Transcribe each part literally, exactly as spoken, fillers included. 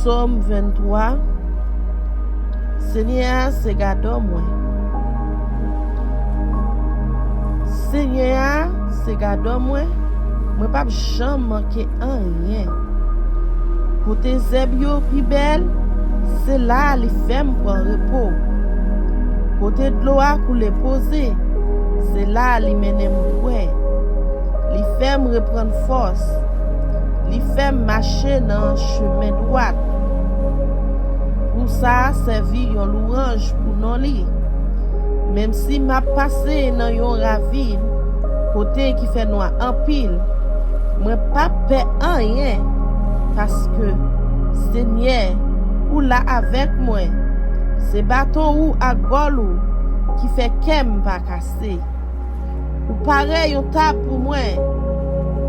Sòm venntwa. Senyè a se gadò mwen. Senyè a se gadò mwen, mwen p ap janm manke anyen. Kote zèb yo pi bèl, se la a li fè m pran repo. Kote dlo a koule poze, se la a li mennen m bwè. Li fè m reprann fòs. Li fè m mache nan chemen dwat. Pou sa a sèvi yon lwanj pou non li. Menm si m ap pase nan yon ravin, kote ki fè nwa anpil, mwen p ap pè anyen, paske, Senyè, ou la avèk mwen. Se baton ou ak gòl ou ki fè kè m pa kase. Ou pare yon tab pou mwen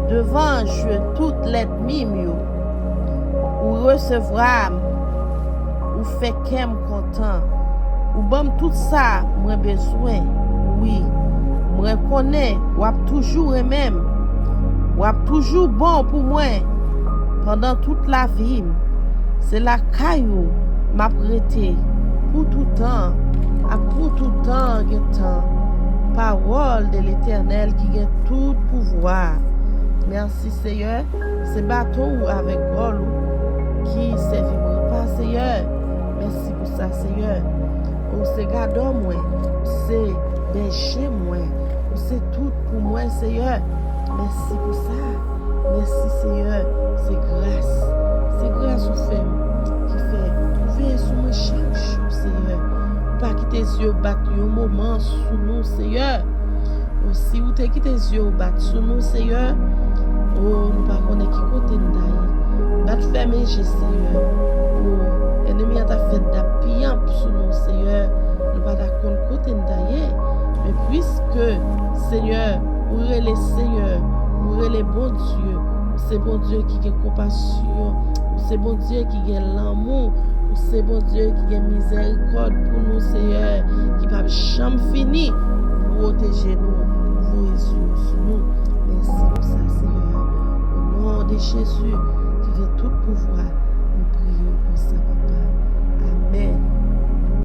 devan je tout lènmi m yo. Ou resevwa m. Ou fè kè m kontan. Ou ban m tout sa mwen bezwen. Wi, mwen konnen w ap toujou renmen m. W ap toujou bon pou mwen pandan tout lavi m. Se lakay ou m ap rete pou toutan ak pou toutan gen tan. Pawòl de Letènèl ki gen tout pouvwa. Mèsi, Seyè. Se baton ou avèk gòl ou ki sèvi m repa, Seyè. Mèsi pou sa, Seyè. Ou se gadò mwen, ou se bèje mwen, ou se tout pou mwen, Seyè. Mèsi pou sa. Mèsi, Seyè. Se gras. Se gras ou fè m ki fè ou veye sou mwen chak jou, Seyè. Ou pa kite zye w bat yon moman sou nou, Seyè. O, si ou te kite zye w bat sou nou, Seyè, o, nou pa konnen ki kote n ta ye. Bat fèmen je, Seyè. O, ènmi an ta fè dappiyanp sou nou, Seyè. Nou pa ta konn kote n ta ye. Men piske, Seyè, ou rele Seyè, ou rele Bondye, ou se Bondye ki gen konpasyon, ou se Bondye ki gen lanmou, ou se Bondye ki gen mizèrikòd pou nou, Seyè, ki p ap janm fini. Pwoteje nou, voye zye w sou nou. Mèsi pou sa, Seyè. O non de Jezi, ki gen tout pouvwa, nou priye w konsa, Papa. Amèn.